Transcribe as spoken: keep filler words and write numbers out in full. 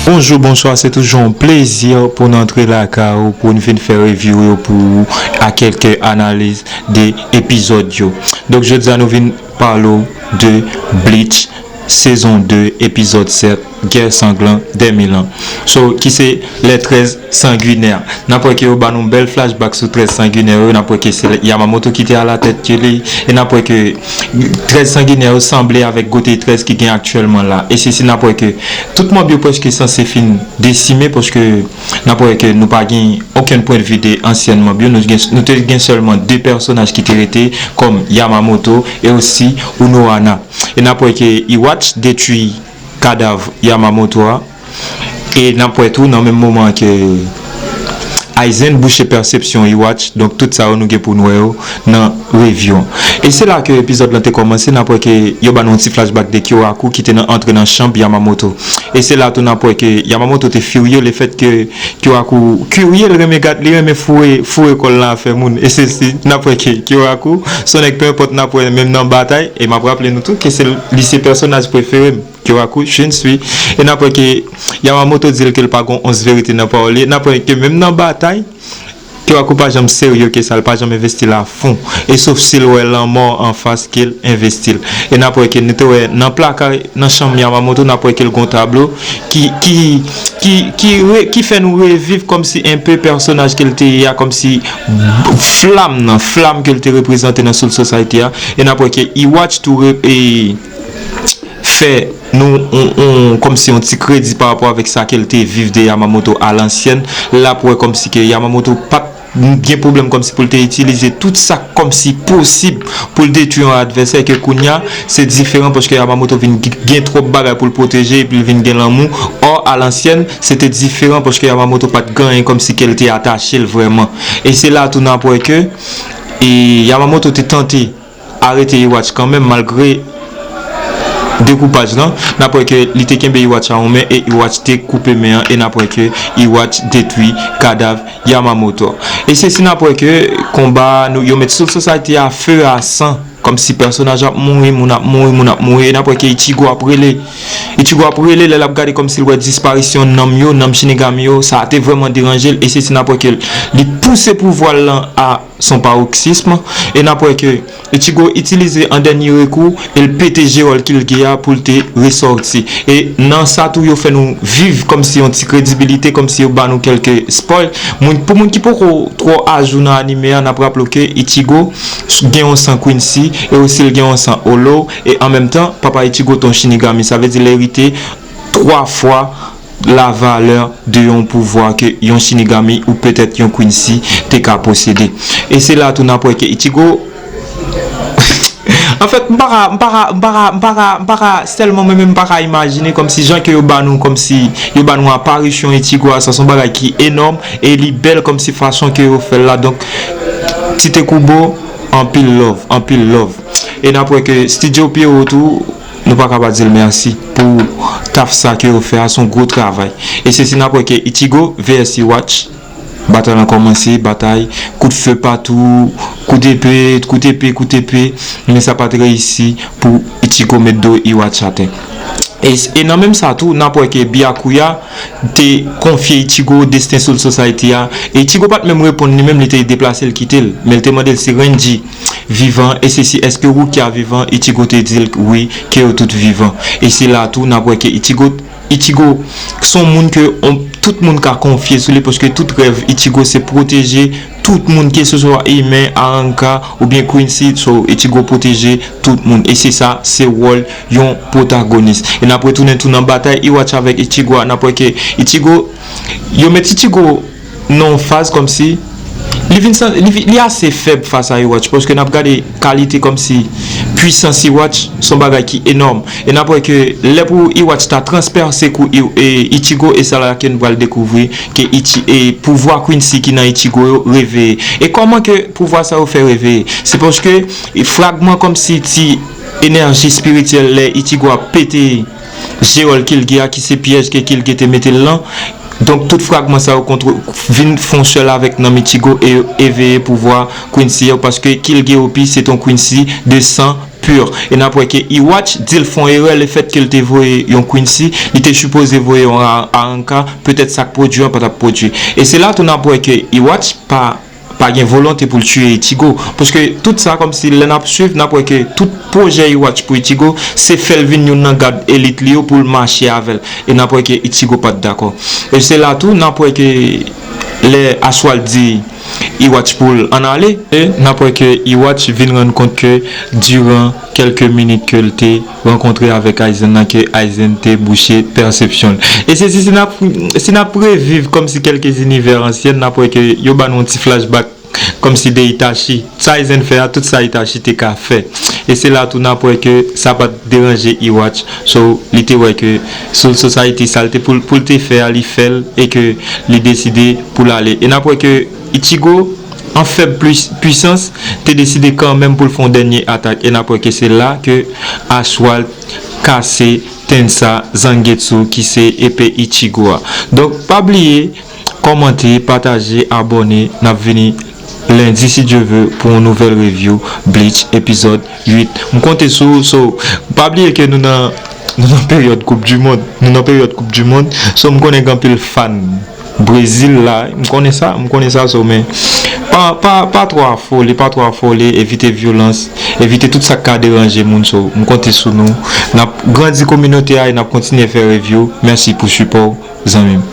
Bonjou, bonswa, se toujou yon plezi pou n antre lakay ou, pou n vin fè review yo pou ou, a kèlke analiz de epizòd yo. Donk, jodi a nou vin pale w de Bleach, sezon de, epizòd sèt, Guerre sanglante des mille ans. So, ki se les treize sanguinaires. N ap wè ke yo ba nou bèl flashback sou treize sanguinaires yo, n ap wè ke se Yamamoto ki te alatèt ke li, e n ap wè ke treize sanguinaires yo sanble avèk Gotei treize ki gen aktyèlman la. E se si n ap wè ke tout manm yo prèske sanse fin desime, paske n ap wè ke nou pa gen okenn pwennvi de ansyen manm yo, nou gen, nou te gen sèlman de pèsonaj ki te rete kòm Yamamoto e osi Unohana. E n ap wè ke Iwatch detwi kadav Yamamoto a. E n ap wè tou nan menm moman ke Aizen bouche pèsepsyon Iwatch, donk tout sa yo nou gen pou n wè yo nan review an. E se la ke epizòd lan te kòmanse, n ap wè ke yo ba nou yon ti flashback de Kyoraku ki te nan antre nan chanm Yamamoto. E se la tou n ap wè ke Yamamoto te firye lefèt ke Kyoraku kirye, l renmen gad, li renmen foure, foure kò l nan afè moun. E se si n ap wè ke Kyoraku, se yon nèg, pe enpòt, n ap wè menm nan batay, e m ap raple nou tou ke se, li se pèsonaj prefere m. Kyoraku Shinsui. E n ap wè ke Yamamoto di l ke l pa gen onz verite nan pawòl li. N ap wè ke menm nan batay, Kyoraku pa janm serye ke sa, l pa janm envesti l a fon. E sof si l wè lanmò anfas ke l envesti l. E n ap wè ke nou te wè nan plaka, nan chanm Yamamoto, n ap wè ke l gen yon tablo ki, ki, ki, ki, re, ki fè nou reviv kòmsi enpe pèsonaj ke l te ye a, kòmsi flam nan, flam ke l te reprezante nan Soul Society a. E n ap wè ke Iwatch tou re, e, fè nou on, on, kòmsi yon ti kredi pa rapò avèk sa ke l te viv de Yamamoto a lansyèn. L ap wè kòmsi ke Yamamoto pa t gen pwoblèm kòmsi pou l te itilize tout sa kòmsi posib pou l detwi yon advèsè, ke kounye a se diferan paske Yamamoto vin g- gen twòp bagay pou l pwoteje epi l vin gen lanmou. Ò, a lansyèn, se te diferan paske Yamamoto pa t gen anyen kòmsi ke l te atache l vrèman. E se la tou n ap wè ke, e, Yamamoto te tante arete Iwatch kanmenm malgre dekoupaj lan. N ap wè ke li te kenbe Iwatch a yon men e Iwatch te koupe men an e n ap wè ke Iwatch detwi kadav Yamamoto. E se si n ap wè ke konba a, nou, yo met Soul Society a feu à sang, kòmsi pèsonaj ap mouri, moun ap mouri, moun ap mouri, e n ap wè ke Ichigo ap rele. Ichigo ap rele lè l ap gade kòmsi l wè disparisyon nanm yo, nanm Shinigami yo, sa te vrèman deranje l, e se si n ap wè ke li pouse pouvwa l lan a son paroksism, e n ap wè ke Ichigo itilize an dènye rekou e l pete jewòl ke l gen a pou l te resòti. E nan sa tou yo fè nou viv kòmsi yon ti kredibilite, kòmsi yo ba nou kèlke spoil. Moun, pou moun ki poko twò ajou nan anime a, n ap raple w ke Ichigo gen yon san Quincy e osi l gen yon san Hollow, e an menm tan, papa Ichigo te yon Shinigami, sa vle di l erite twa fwa la valè de yon pouvwa ke yon Shinigami ou petèt yon Quincy te ka posede. E se la tou n ap wè ke Ichigo, anfèt, m pa ka, m pa ka, m pa ka, m pa ka, m pa ka, sèlman mwen menm m pa ka imajine kòmsi jan ke yo ba nou, kòmsi yo ba nou aparisyon Ichigo a, sa se yon bagay ki enòm e li bèl kòmsi fason ke yo fè l la. Donk, Tite Kubo, anpil love, anpil love. E n ap wè ke Studio Pierrot tou, nou pa ka pa di l mèsi pou taf sa ke yo fè a, se yon gwo travay. E se si n ap wè ke Ichigo vs Iwatch, batay lan kòmanse, batay, kout fe patou, kout epe, kout epe, kout epe, men sa pa t reyisi pou Ichigo met do Iwatch atè. E, e nan menm sa tou, n ap wè ke Byakuya te konfye Ichigo desten Soul Society a. E Ichigo pa t menm reponn li menm, li te deplase l kite l. Men l te mande l si Renji vivan, e se si èske Rukia vivan, Ichigo te di l wi, ke yo tout vivan. E se la tou n ap wè ke Ichigo, Ichigo se yon moun ke on, tout moun ka konfye sou li, paske tout rèv Ichigo se pwoteje tout moun, keseswa imen, Arrancar oubyen Quincy, so Ichigo pwoteje tout moun. E se sa, se wòl yon pwotagonis. E n ap retounen tou nan batay Iwatch avèk Ichigo a, n ap wè ke Ichigo, yo met Ichigo nan yon faz kòmsi li vin san, li, vi- li ase fèb fas a Iwatch, paske n ap gade kalite kòmsi pwisans Iwatch, se yon bagay ki enòm. E n ap wè ke lè pou Iwatch ta transpèse kou I- e Ichigo, e sa la ke n pral dekouvri ke Ichi, e pouvwa Quincy ki nan Ichigo yo reveye. E kòman ke pouvwa sa yo fè reveye? Se paske fragman kòmsi ti enèji espirityèl lè Ichigo ap pete jewòl Kilge a, ki se pyèj ke Kilge te mete l lan. Donk, tout fragman sa yo kontwo- vin fon sèl avèk nanm Ichigo e yo eveye pouvwa Quincy yo, paske Kilge Opi se t on Quincy de san pur. E n ap wè ke Iwatch di l fè yon erè lefèt ke l te voye yon Quincy, li te sipoze voye yon Aranka, petèt sa k pwodui an pa t ap pwodui. E se la tou n ap wè ke Iwatch pa pa gen volonte pou l tiye Ichigo. Paske tout sa kòmsi lè n ap swiv, n ap wè ke tout pwojè Iwatch pou Ichigo, se fè l vin youn nan gad elit li yo pou l mache avè l. E n ap wè ke Ichigo pa t dakò. E se la tou, n ap wè ke lè Aswal di Iwatch pou l ann ale, e n ap wè ke Iwatch vin rann kont ke diran kèlke minit ke l te rankontre avèk Aizen nan, ke Aizen te bouche pèsepsyon l. E se si, si n ap, si n ap reviv kòmsi kèlke zinivè ansyen, n ap wè ke yo ba nou yon ti flashback kòmsi de Itachi. Sa Aizen fè a, tout sa Itachi te ka fè. E se la tou n ap wè ke sa pa t deranje Iwatch. So, li te wè ke Soul Society, sa l te pou, pou l te fè a, li fè l e ke li deside pou l ale. E n ap wè ke Ichigo, an fèb plis, pwisans, te deside kanmenm pou l fè yon dènye atak. E n ap wè ke se la ke Aswal kase Tensa Zangetsu ki se epe Ichigo a. Donk, pa bliye, kòmante, pataje, abòne. N ap vini lendi, si Dye ve, pou yon nouvèl review Bleach epizòd uit. M konte sou ou. So, pa bliye ke nou nan, nou nan peryòd koup di mond. Nou nan peryòd koup di mond. So, m konnen gen anpil fan Brezil la. M konnen sa, m konnen sa, so, men pa, pa, pa twò afole, pa twò afole, evite vyolans, evite tout sa k ka deranje moun. So, m konte sou nou. N ap grandi kominote a e n ap kontinye fè review. Mèsi pou sipò w, zanmi m.